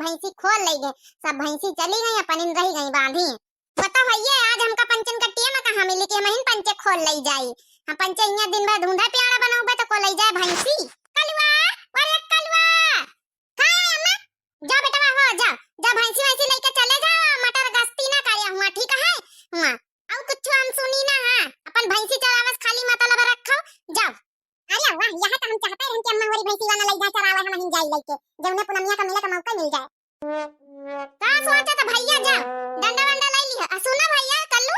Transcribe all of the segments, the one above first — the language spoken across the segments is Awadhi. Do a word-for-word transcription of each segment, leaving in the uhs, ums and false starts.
भैंसी खोल लई गए, सब भैंसी चली गई, अपन इन रही गई बांधी। बताओ भैया, आज हमका पंचन कट्टिया में कहाँ मिली कि हम इन पंचे खोल लई जाई? हम पंचे इहाँ दिन भर धुंधा प्याड़ा बनउबे तो को लई जाए भैंसी। कलुआ, अरे कलुआ, का है अम्मा? जा बेटवा हो, जा, जा भैंसी वैंसी लेके चले जा, मटर गश्ती ना करे हुआ, ठीक है? हुआ, अउ कुछ हम सुनी ना है, अपन भैंसी चरावस खाली मतलब रखो, जाओ। अरे वाह, यह तो हम चाहते रहन कि अम्मा हमारी भैंसी वाला लई जा चरावे, हम हिन जाई लेके, जौने पुनमिया का मेला का मौका मिल जाए। का सोचा था भैया, जा डंडा वंडा लाई लिया। आ सुना भैया कल्लू।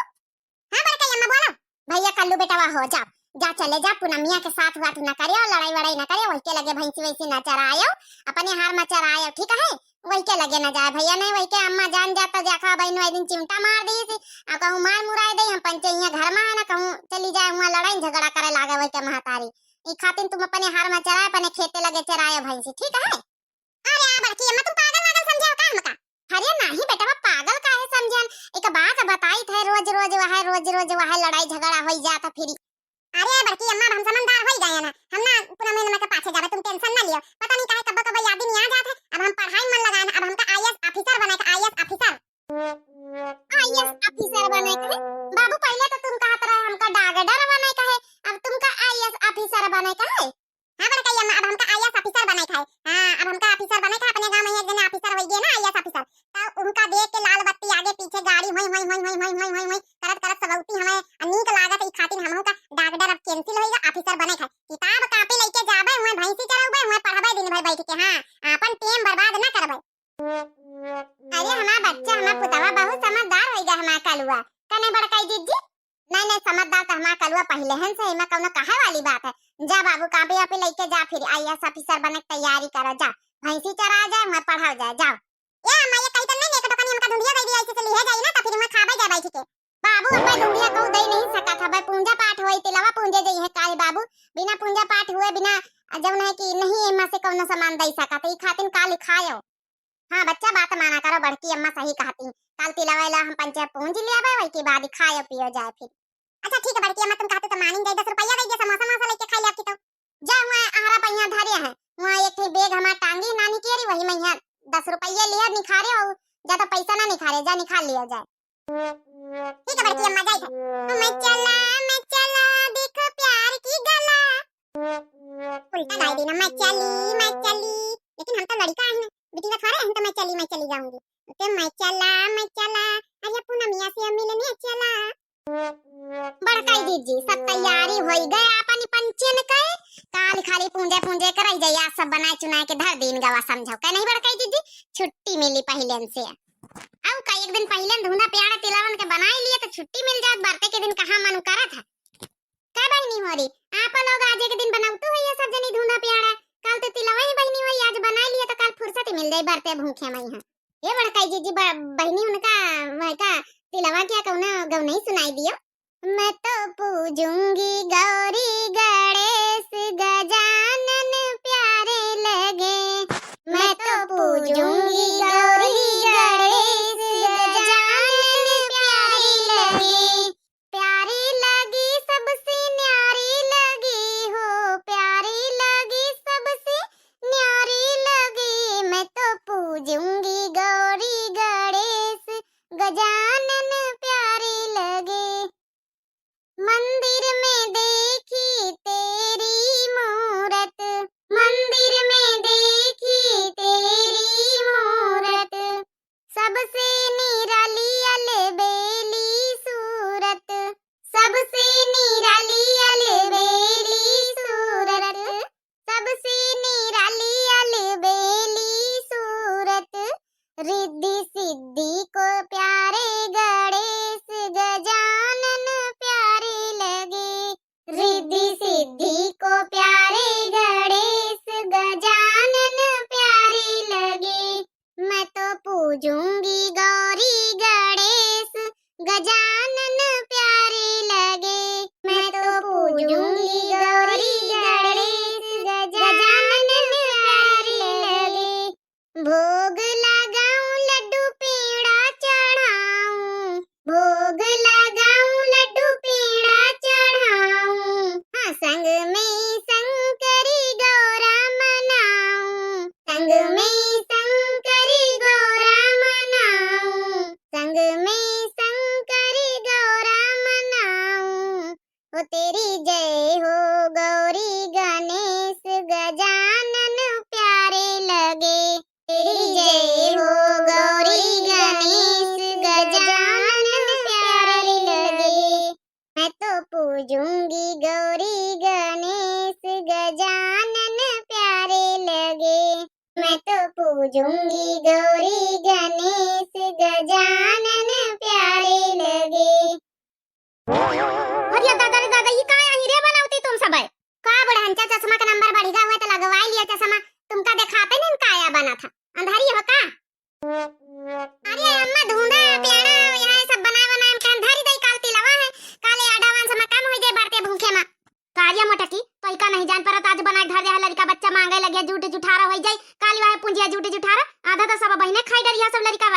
हाँ बड़का अम्मा बोलो। भैया कल्लू बेटवा हो, जा, जा चले जा, पुनमिया के साथ बात ना करे और लड़ाई वड़ाई ना करे, वही के लगे भैंसी वैसी ना चरायो, अपने हार में चरायो, ठीक है? वही के लगे ना जाए भैया, नहीं वही के अम्मा जान जाता देखा बहन वही दिन चिमटा मार दी थी, आ कहूँ मार मुराई दे, हम पंचे इहाँ घर में है ना, कहूँ चली जाए, वहाँ लड़ाई झगड़ा करे लागे वही के महतारी। ई खातिर तुम अपने हार में चराए, अपने खेते लगे चराए भैंसी, ठीक है? अरे आ बड़की अम्मा, तुम पागल वागल समझे हो का हमका? अरे नाही बेटवा, पागल काहे समझन? एक बात बताई थे, रोज रोज वह, रोज रोज वह लड़ाई झगड़ा होई जात फिर। अरे बड़की अम्मा, अब हम समझदार होई गए ना, हम ना पूरा महीने में के पाछे जाबे, तुम tension ना लियो। पता नहीं काहे कब्बो कब्बो याद ही नहीं आ जात है। अब हम पढ़ाई में मन लगाए ना, अब हमका IAS officer बने का, IAS officer। IAS officer बने का है? बाबू पहले तो तुम कहत रहे हमका डागडर बने का है, अब तुमका IAS officer बने का है? हाँ बड़का अम्मा, अब हमका IAS officer बने का है। हाँ, अब हमका officer बने का है, अपने गाँव में एक जने officer होई गए ना, IAS officer। तो उनका देख के लाल बत्ती आगे पीछे गाड़ी होई होई होई होई होई होई होई होई करत करत सब औती हमें नीक लागत, ई खातिर हमहू का डागडर अब cancel होई गा, officer बने का है। किताब कापी लेके जाबे, हुए भैंसी चराबे, हुए पढ़बे दिन भर बैठ के। हाँ, अपन time बर्बाद ना करबे। अरे हमार बच्चा, हमार पुतवा बहुत समझदार होई गा, हमार कलुआ। कने बड़काई जिज्जी? नहीं, नहीं, समझदार तो हमार कलुआ पहिले हन से, एमा कौनो कहे वाली बात है। जा बाबू, कापी वापी लेके जा, फिर IAS officer बने के तैयारी करो, जा। भैंसी चरा जाए, वहाँ पढ़ाओ जाए, जाओ। ए अम्मा, ये कही तो नहीं, एक टोकनी हमका धुंधिया दे दिया, ऐसे चली है जाई ना, तो फिर वहाँ खाबे जाए बैठ के। बाबू, अब धुंधिया कहू दे नहीं सकत है, पूंजा पाठ होई, तिलवा पूंजे जाई है काल बाबू, बिना पूंजा पाठ हुए, बिना जौन है कि नहीं एमा से कौनो सामान दे सकत, ई खातिन काल खायो। हाँ बच्चा, बात माना करो, बड़की अम्मा सही कहती। काल तिलवा वाला हम पंचे पूंज लियाबे, वही के बाद ही खायो पियो जाए फिर। अच्छा ठीक है बड़की अम्मा, तुम कहते तो मानिन जाए, दस रुपया दे दिया, समोसा वमोसा लेके खा ले आपकी तो। जा हुआ अहरा पहिया धरे है, हुआ एक ठे bag हमार टांगी नानी के री, वही में यहाँ दस रुपया लिया निखारे हो, जा तो पैसा ना निखारे, जा निखार लिया जाए। ठीक है बड़की अम्मा, जाए। मैं चला, मैं चला, देखो प्यार की गला। उल्टा गाय देना, मैं चली, मैं चली। लेकिन हम तो लड़का है ना, बिटिया थोड़े हम तो मैं चली, मैं चली जाऊंगी। तो मैं चला, मैं चला, अरे पूनमिया से मिलने चला। बड़काई जिज्जी, सब तैयारी होई गए आपन पंचन के। काल खाली पूंजे पूंजे के रह जाई, आज सब बनाए चुनाए के धर दीन गवा, समझो के नहीं बड़काई जिज्जी? छुट्टी मिली पहिलेन से। अउ का एक दिन पहिलेन धुंधा प्याड़ा तिलवन के बनाई लिए तो छुट्टी मिल जात, बरते के दिन कहाँ मनु करत है। का बहिनी होरी, आप लोग आज एक दिन बनौतू है ये सब जनी धुंधा प्याड़ा, काल तो तिलवा ही बहिनी होरी, आज बनाई लिए तो काल फुर्सत मिल जाई, बरते भूखे मई है। ए बड़काई जिज्जी, ब-, बहिनी उनका, वह का, तिलवा क्या कौनो गौ नहीं सुनाई दियो। मैं तो पूजूंगी गौरी गणेश गजानन प्यारे लगे। मैं तो पूजूंगी गौरी गणेश गजानन प्यारे लगे। प्यारी लगी सबसे न्यारी लगी हो, प्यारी लगी सबसे न्यारी लगी। मैं तो पूजूंगी गौरी गणेश गजानन प्यारे लगे। मंदिर में देखी तेरी मूरत, मंदिर में देखी तेरी मूरत, सबसे निराली अलबेली सूरत, सबसे निराली अलबेली सूरत, सबसे निराली अलबेली सूरत। रिद्धि सिद्धि को प्यारे गणेश गजानन प्यारे लगे। रिद्धि सिद्धि को प्यारे गणेश गजानन प्यारे लगे। मैं तो पूजूंगी गौरी गणेश गजानन प्यारे लगे। मैं तो पूजूंगी गौरी गणेश गजानन प्यारे लगे। भोग लगाऊं लड्डू पेड़ा चढ़ाऊं, भोग लगाऊं लड्डू पेड़ा चढ़ाऊं। हाँ, संग में शंकरी गौरा मनाऊं, संग में शंकरी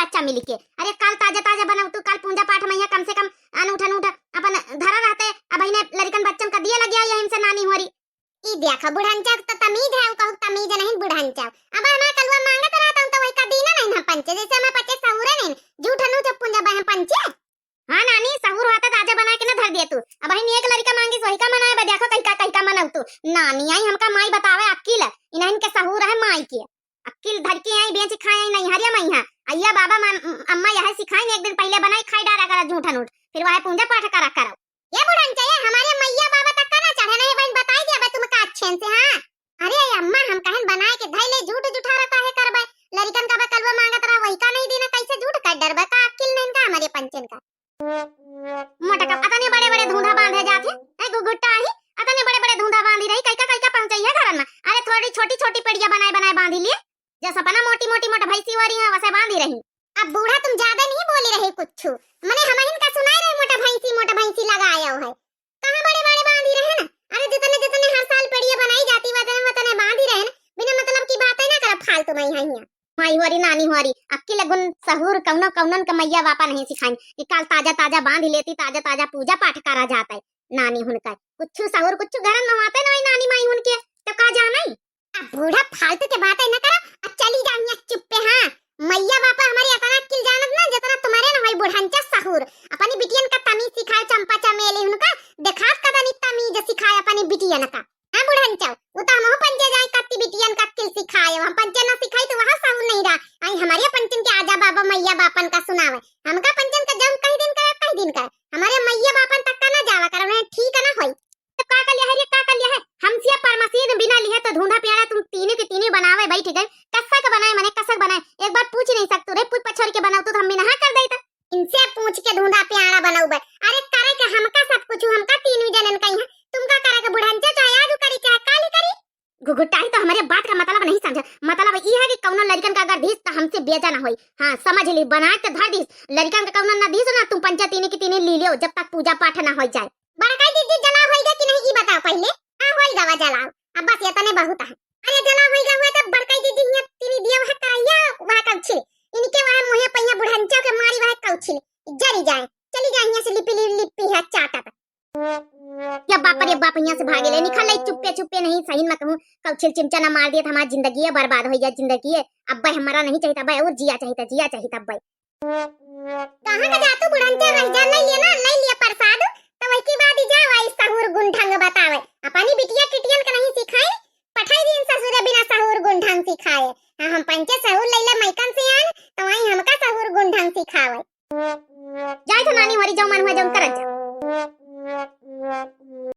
अच्छा मिली के। अरे काल ताजा ताजा बनउतू, काल पूजा पाठ मइहाँ कम से कम अनूठ अनूठ अपन धरा रहते। अबहिने लरिकन बच्चन का दिए लगिया यहीं से नानी होरी। ई देखा बुढ़नचा त तमीज है, उ कहू तमीज नहीं बुढ़नचा। अब हमार कलुआ मांगत रहता हूँ तो वही का दीना नहीं हम पंचे, जैसे हमें पचे सहूरे नहीं, झूठ अनूठ पूजा बहन पंचे। हाँ नानी, सहूर होता ताजा बनाए के ना धर दिए तू। अबहिन एक लरिका मांगिस वही का मनाए बा, देखो कहिका कहिका मनउतू। नानी आई हमका माई बतावे अक्किल, इन्हन के सहूर है माई के। अक्किल धर के आई बेच खाए आई नहीं हरिया मइहाँ। अइया बाबा मन, अम्मा यह सिखाइन एक दिन पहिले बनाई खाई डारा करा झूठ अनूठ, फिर वह पूजा पाठ करा करो। ये बुढ़नचा, ये हमारे मइया बाबा तक का ना चढ़े नहीं बहन, बताई दिया बा तुमका अच्छे से, हाँ। अरे अम्मा, हम कहन बनाए के धइले झूठ जुठारा काहे करबे? लरिकन का बा कलुआ मांगत रहा, वही का नहीं दीना, कैसे झूठ कर डरबे? का अक्किल नहीं का हमारे पंचन का? मोटका, अतने बड़े बड़े धूंधा बांधे जात है, ए गुगुट्टा ही, अतने बड़े बड़े धूंधा बांधी रही, कैका कैका पहुंचई है घरन में? अरे थोड़ी छोटी छोटी पेड़िया बनाए बनाए बांधी लिए, जस अपना मोटी मोटी मोट भैंसी वारी है वैसे बांधी रही। अब बूढ़ा तुम ज्यादा नहीं बोली रही कुछ, मने हमहिन का सुनाई रहे मोटा भैंसी मोटा भैंसी लगायो है। कहाँ बड़े बड़े बांधी रहे ना? अरे जितने जितने हर साल पेड़िया बनाई जाती वतने वतने बांधी रहे ना, बिना मतलब की बातें ना करा फालतू में यहाँ। माई होरी नानी होरी, अक्किल गुन सहूर कौनो कौनन का मइया बापा नहीं सिखाइन कि काल ताजा ताजा बांध लेती, ताजा ताजा पूजा पाठ करा जाता है। नानी हुनका कुछ सहूर कुछ घरन में होते नहीं नानी माई हुनके, तो का जाना ही? अब बूढ़ा फालतू के बातें न करा, अब चली जा यहाँ चुप्पे। हाँ, मइया बापा हमारी इतना अक्किल जानत ना जितना तुम्हारे ना होई बुढ़नचा सहूर। अपनी बिटियन का तमीज सिखाए चंपा चमेली हुनका, देखात का तनी तमीज सिखाए अपनी बिटियन का। हाँ बुढ़नचा, वो तो हमहू पंचे जाए कत्ती बिटियन का अक्किल सिखाए, हम पंचे ना सिखाई तो वहाँ सहूर नहीं रहा। आई हमारे पंचन के आजा बाबा मइया बापन का सुनावे, हमका पंचन का जम कई दिन का कई दिन का, हमारे मइया बापन तक का ना जावा कर, उन्हें ठीक ना होई। तो का कर लिया है रे, का कर लिया है? हमसे परमसीन बिना लिहे तो धूंधा प्याला तुम तीनों के तीनों बनावे बैठ गए। कसा का बनाए मने, कसा का बनाए? एक बार पूछ नहीं सकतू रे, पूछ पछोर के बनाओ तो हम भी नहा कर देता। इनसे पूछ के धूंधा प्याला बनाऊ बे। अरे करे के हमका सब कुछ, हमका तीनों जनन का यहाँ, तुमका करे के बुढ़नचा चाहे आज करी चाहे काली करी। घुघुटाही तो हमारे बात का मतलब नहीं समझा। मतलब ई है कि कौनो लड़कन का अगर दीस तो हमसे बेजा ना होई। हाँ समझ ली, बना के धर दीस, लड़कन का कौनो ना दीस ना, तुम पंचा तीनी की तीनी ली लियो जब तक पूजा पाठ ना हो जाए। बड़काई दीदी जलाव होइगा कि नहीं, ई बताओ पहिले। हाँ, होइगा वा जलाव। अब बस इतने बहुत है। अरे जलाव होइगा हुआ तो बड़काई दीदी हियाँ तीनी दिया वह करैया, वह कौछिल। इनके वह मुँहे पहिया बुढ़ंचा के मारी वह कौछिल। जरी जाए। चली जाए हियाँ से लिपि लि-, लिपि है चाटत। या बाप रे बाप, हियाँ से भागे ले, निकल ले चुप्पे चुप्पे नहीं, सही में कहूँ, कौछिल चिमचा ना मार दिए तो हमारी जिंदगी है बर्बाद हो जाए, जिंदगी है। अब भाई हमारा नहीं चाहिए, भाई और जिया चाहिए, जिया चाहिए भाई। कहाँ का जातू बुढ़ंचा, रह जा, ले लिया ना, ले लिया प्रसाद, तो वही के बाद ही जाओ, आई सहूर गुण ढंग बतावे। अपनी बिटिया किटियन का नहीं सिखाई, पठाई दिन ससुरे बिना सहूर गुण ढंग सिखाए। हाँ, हम पंचे सहूर लैला मैकन से आन, तो वही हमका सहूर गुण ढंग सिखावे। जाए तो नानी मरी जाओ, मन हुआ जाओ, करत जाओ।